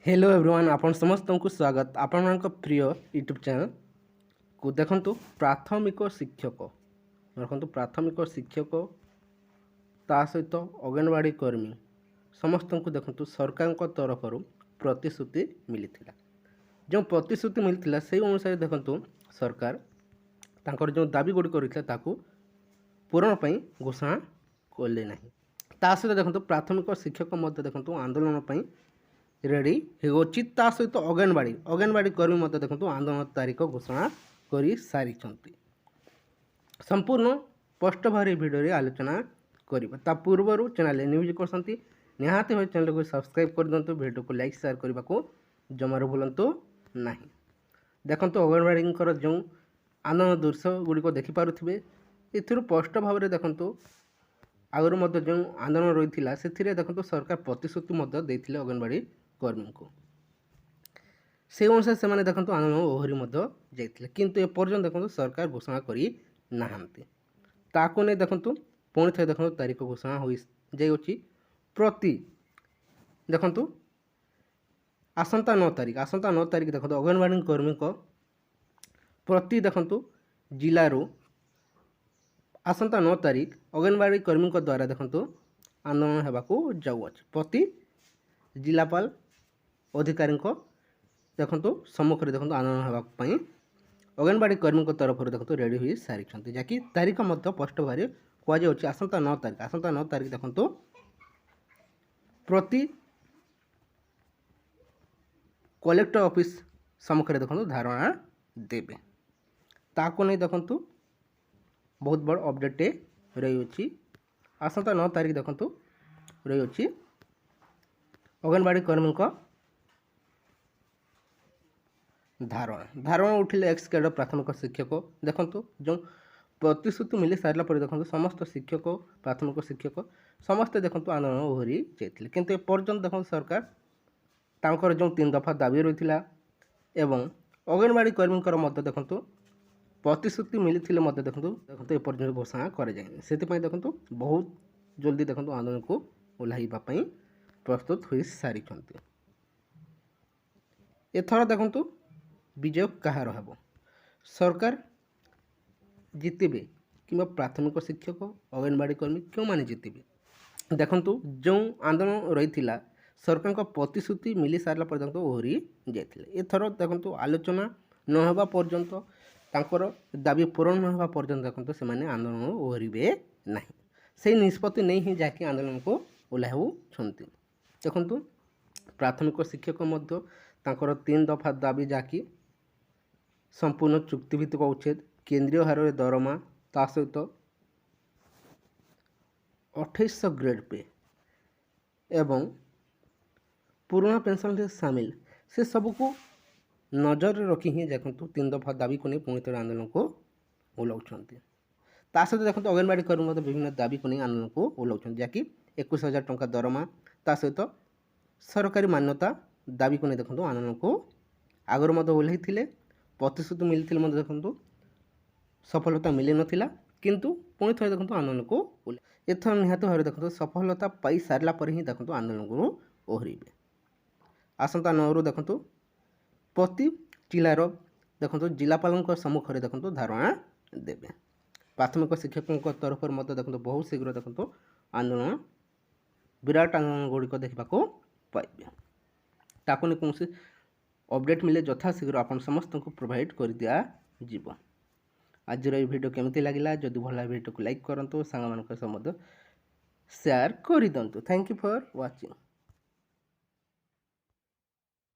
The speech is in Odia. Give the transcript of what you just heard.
ହ୍ୟାଲୋ ଏଭ୍ରିୱାନ୍, ଆପଣ ସମସ୍ତଙ୍କୁ ସ୍ୱାଗତ ଆପଣଙ୍କ ପ୍ରିୟ ୟୁଟ୍ୟୁବ୍ ଚ୍ୟାନେଲ୍କୁ। ଦେଖନ୍ତୁ, ପ୍ରାଥମିକ ଶିକ୍ଷକ, ଦେଖନ୍ତୁ, ପ୍ରାଥମିକ ଶିକ୍ଷକ, ତା ସହିତ ଅଙ୍ଗନବାଡ଼ି କର୍ମୀ ସମସ୍ତଙ୍କୁ ଦେଖନ୍ତୁ ସରକାରଙ୍କ ତରଫରୁ ପ୍ରତିଶ୍ରୁତି ମିଳିଥିଲା। ଯେଉଁ ପ୍ରତିଶ୍ରୁତି ମିଳିଥିଲା, ସେଇ ଅନୁସାରେ ଦେଖନ୍ତୁ ସରକାର ତାଙ୍କର ଯେଉଁ ଦାବି ଗୁଡ଼ିକ ରହିଥିଲା, ତାକୁ ପୂରଣ ପାଇଁ ଘୋଷଣା କଲେ ନାହିଁ। ତା ସହିତ ଦେଖନ୍ତୁ, ପ୍ରାଥମିକ ଶିକ୍ଷକ ମଧ୍ୟ ଦେଖନ୍ତୁ ଆନ୍ଦୋଳନ ପାଇଁ ରେଡ଼ି ହେଉଅଛି। ତା ସହିତ ଅଙ୍ଗନବାଡ଼ି କର୍ମୀ ମଧ୍ୟ ଦେଖନ୍ତୁ ଆନ୍ଦୋଳନ ତାରିଖ ଘୋଷଣା କରିସାରିଛନ୍ତି। ସମ୍ପୂର୍ଣ୍ଣ ସ୍ପଷ୍ଟ ଭାବରେ ଭିଡ଼ିଓରେ ଆଲୋଚନା କରିବା। ତା ପୂର୍ବରୁ ଚ୍ୟାନେଲରେ ନ୍ୟୁଜ୍ କରୁଛନ୍ତି, ନିହାତି ଭାବେ ଚ୍ୟାନେଲକୁ ସବସ୍କ୍ରାଇବ୍ କରିଦିଅନ୍ତୁ। ଭିଡ଼ିଓକୁ ଲାଇକ୍, ସେୟାର କରିବାକୁ ଜମାରୁ ଭୁଲନ୍ତୁ ନାହିଁ। ଦେଖନ୍ତୁ, ଅଙ୍ଗନବାଡ଼ିଙ୍କର ଯେଉଁ ଆନ୍ଦୋଳନ ଦୃଶ୍ୟ ଗୁଡ଼ିକ ଦେଖିପାରୁଥିବେ, ଏଥିରୁ ସ୍ପଷ୍ଟ ଭାବରେ ଦେଖନ୍ତୁ, ଆଗରୁ ମଧ୍ୟ ଯେଉଁ ଆନ୍ଦୋଳନ ରହିଥିଲା, ସେଥିରେ ଦେଖନ୍ତୁ ସରକାର ପ୍ରତିଶ୍ରୁତି ମଧ୍ୟ ଦେଇଥିଲେ ଅଙ୍ଗନବାଡ଼ି କର୍ମୀଙ୍କୁ। ସେହି ଅନୁସାରେ ସେମାନେ ଦେଖନ୍ତୁ ଆନ୍ଦୋଳନ ଓହରି ମଧ୍ୟ ଯାଇଥିଲେ। କିନ୍ତୁ ଏପର୍ଯ୍ୟନ୍ତ ଦେଖନ୍ତୁ ସରକାର ଘୋଷଣା କରି ନାହାନ୍ତି। ତାକୁ ନେଇ ଦେଖନ୍ତୁ ପୁଣି ଥରେ ଦେଖନ୍ତୁ ତାରିଖ ଘୋଷଣା ହୋଇ ଯାଇଅଛି। ପ୍ରତି ଦେଖନ୍ତୁ ଆସନ୍ତା 9 ତାରିଖ, ଆସନ୍ତା 9 ତାରିଖ ଦେଖନ୍ତୁ ଅଙ୍ଗନବାଡ଼ି କର୍ମୀଙ୍କ ପ୍ରତି ଦେଖନ୍ତୁ ଜିଲ୍ଲାରୁ ଆସନ୍ତା 9 ତାରିଖ ଅଙ୍ଗନବାଡ଼ି କର୍ମୀଙ୍କ ଦ୍ୱାରା ଦେଖନ୍ତୁ ଆନ୍ଦୋଳନ ହେବାକୁ ଯାଉଅଛି। ପ୍ରତି ଜିଲ୍ଲାପାଳ ଅଧିକାରୀଙ୍କ ଦେଖନ୍ତୁ ସମ୍ମୁଖରେ ଦେଖନ୍ତୁ ଆନ୍ଦୋଳନ ହେବା ପାଇଁ ଅଙ୍ଗନବାଡ଼ି କର୍ମୀଙ୍କ ତରଫରୁ ଦେଖନ୍ତୁ ରେଡ଼ି ହୋଇ ସାରିଛନ୍ତି। ଯାହାକି ତାରିଖ ମଧ୍ୟ ସ୍ପଷ୍ଟ ଭାବରେ କୁହାଯାଉଛି ଆସନ୍ତା 9 ତାରିଖ। ଆସନ୍ତା 9 ତାରିଖ ଦେଖନ୍ତୁ ପ୍ରତି କଲେକ୍ଟର ଅଫିସ୍ ସମ୍ମୁଖରେ ଦେଖନ୍ତୁ ଧାରଣା ଦେବେ। ତାକୁ ନେଇ ଦେଖନ୍ତୁ ବହୁତ ବଡ଼ ଅପଡ଼େଟ୍ ରହିଅଛି। ଆସନ୍ତା 9 ତାରିଖ ଦେଖନ୍ତୁ ରହିଅଛି ଅଙ୍ଗନବାଡ଼ି କର୍ମୀଙ୍କ ଧାରଣା। ଧାରଣା ଉଠିଲେ ଏକ୍ସ କ୍ୟାଡ଼ର ପ୍ରାଥମିକ ଶିକ୍ଷକ। ଦେଖନ୍ତୁ, ଯେଉଁ ପ୍ରତିଶ୍ରୁତି ମିଳି ସାରିଲା ପରେ ଦେଖନ୍ତୁ ସମସ୍ତ ଶିକ୍ଷକ, ପ୍ରାଥମିକ ଶିକ୍ଷକ ସମସ୍ତେ ଦେଖନ୍ତୁ ଆନ୍ଦୋଳନ ଓହରି ଯାଇଥିଲେ। କିନ୍ତୁ ଏପର୍ଯ୍ୟନ୍ତ ଦେଖନ୍ତୁ ସରକାର ତାଙ୍କର ଯେଉଁ ତିନି ଦଫା ଦାବି ରହିଥିଲା ଏବଂ ଅଙ୍ଗନବାଡ଼ି କର୍ମୀଙ୍କର ମଧ୍ୟ ଦେଖନ୍ତୁ ପ୍ରତିଶ୍ରୁତି ମିଳିଥିଲେ ମଧ୍ୟ ଦେଖନ୍ତୁ ଏପର୍ଯ୍ୟନ୍ତ ଘୋଷଣା କରାଯାଇନି। ସେଥିପାଇଁ ଦେଖନ୍ତୁ ବହୁତ ଜଲ୍ଦି ଦେଖନ୍ତୁ ଆନ୍ଦୋଳନକୁ ଓହ୍ଲାଇବା ପାଇଁ ପ୍ରସ୍ତୁତ ହୋଇସାରିଛନ୍ତି। ଏଥର ଦେଖନ୍ତୁ ବିଜୟ କାହାର ହେବ? ସରକାର ଜିତିବେ କିମ୍ବା ପ୍ରାଥମିକ ଶିକ୍ଷକ, ଅଙ୍ଗନବାଡ଼ି କର୍ମୀ କେଉଁମାନେ ଜିତିବେ? ଦେଖନ୍ତୁ, ଯେଉଁ ଆନ୍ଦୋଳନ ରହିଥିଲା, ସରକାରଙ୍କ ପ୍ରତିଶ୍ରୁତି ମିଳି ସାରିଲା ପରେ ଦେଖନ୍ତୁ ଓହରି ଯାଇଥିଲେ। ଏଥର ଦେଖନ୍ତୁ ଆଲୋଚନା ନ ହେବା ପର୍ଯ୍ୟନ୍ତ, ତାଙ୍କର ଦାବି ପୂରଣ ନ ହେବା ପର୍ଯ୍ୟନ୍ତ ଦେଖନ୍ତୁ ସେମାନେ ଆନ୍ଦୋଳନରୁ ଓହରିବେ ନାହିଁ। ସେଇ ନିଷ୍ପତ୍ତି ନେଇ ହିଁ ଯାହାକି ଆନ୍ଦୋଳନକୁ ଓହ୍ଲାଉଛନ୍ତି। ଦେଖନ୍ତୁ, ପ୍ରାଥମିକ ଶିକ୍ଷକ ମଧ୍ୟ ତାଙ୍କର ତିନି ଦଫା ଦାବି, ଯାହାକି ସମ୍ପୂର୍ଣ୍ଣ ଚୁକ୍ତିଭିତ୍ତିକ ଉଚ୍ଛେଦ, କେନ୍ଦ୍ରୀୟ ହାରରେ ଦରମା, ତା ସହିତ 2800 ଗ୍ରେଡ଼୍ ପେ ଏବଂ ପୁରୁଣା ପେନ୍ସନ୍ରେ ସାମିଲ, ସେସବୁକୁ ନଜରରେ ରଖି ହିଁ ଦେଖନ୍ତୁ ତିନି ଦଫା ଦାବିକୁ ନେଇ ପୁଣି ଥରେ ଆନ୍ଦୋଳନକୁ ଓହ୍ଲାଉଛନ୍ତି। ତା ସହିତ ଦେଖନ୍ତୁ ଅଙ୍ଗନବାଡ଼ି କର୍ମୀ ମଧ୍ୟ ବିଭିନ୍ନ ଦାବିକୁ ନେଇ ଆନ୍ଦୋଳନକୁ ଓହ୍ଲାଉଛନ୍ତି, ଯାହାକି 21,000 ଟଙ୍କା ଦରମା, ତା ସହିତ ସରକାରୀ ମାନ୍ୟତା ଦାବିକୁ ନେଇ ଦେଖନ୍ତୁ ଆନ୍ଦୋଳନକୁ ଆଗରୁ ମଧ୍ୟ ଓହ୍ଲାଇଥିଲେ। ପ୍ରତିଶ୍ରୁତି ମିଳିଥିଲେ ମଧ୍ୟ ଦେଖନ୍ତୁ ସଫଳତା ମିଳିନଥିଲା। କିନ୍ତୁ ପୁଣି ଥରେ ଦେଖନ୍ତୁ ଆନ୍ଦୋଳନକୁ ଏଥର ନିହାତି ଭାବରେ ଦେଖନ୍ତୁ ସଫଳତା ପାଇସାରିଲା ପରେ ହିଁ ଦେଖନ୍ତୁ ଆନ୍ଦୋଳନକୁ ଓହରିବେ। ଆସନ୍ତା 9ରୁ ଦେଖନ୍ତୁ ପ୍ରତି ଜିଲ୍ଲାର ଦେଖନ୍ତୁ ଜିଲ୍ଲାପାଳଙ୍କ ସମ୍ମୁଖରେ ଦେଖନ୍ତୁ ଧାରଣା ଦେବେ। ପ୍ରାଥମିକ ଶିକ୍ଷକଙ୍କ ତରଫରୁ ମଧ୍ୟ ଦେଖନ୍ତୁ ବହୁତ ଶୀଘ୍ର ଦେଖନ୍ତୁ ଆନ୍ଦୋଳନ, ବିରାଟ ଆନ୍ଦୋଳନ ଗୁଡ଼ିକ ଦେଖିବାକୁ ପାଇବେ। ତାକୁ ନେଇ କୌଣସି ଅପଡ଼େଟ୍ ମିଳିଲେ ଯଥାଶୀଘ୍ର ଆପଣ ସମସ୍ତଙ୍କୁ ପ୍ରୋଭାଇଡ଼ କରିଦିଆଯିବ। ଆଜିର ଏଇ ଭିଡ଼ିଓ କେମିତି ଲାଗିଲା? ଯଦି ଭଲ ଲାଗେ, ଭିଡ଼ିଓକୁ ଲାଇକ୍ କରନ୍ତୁ, ସାଙ୍ଗମାନଙ୍କ ସହ ମଧ୍ୟ ସେୟାର କରିଦିଅନ୍ତୁ। Thank you for watching.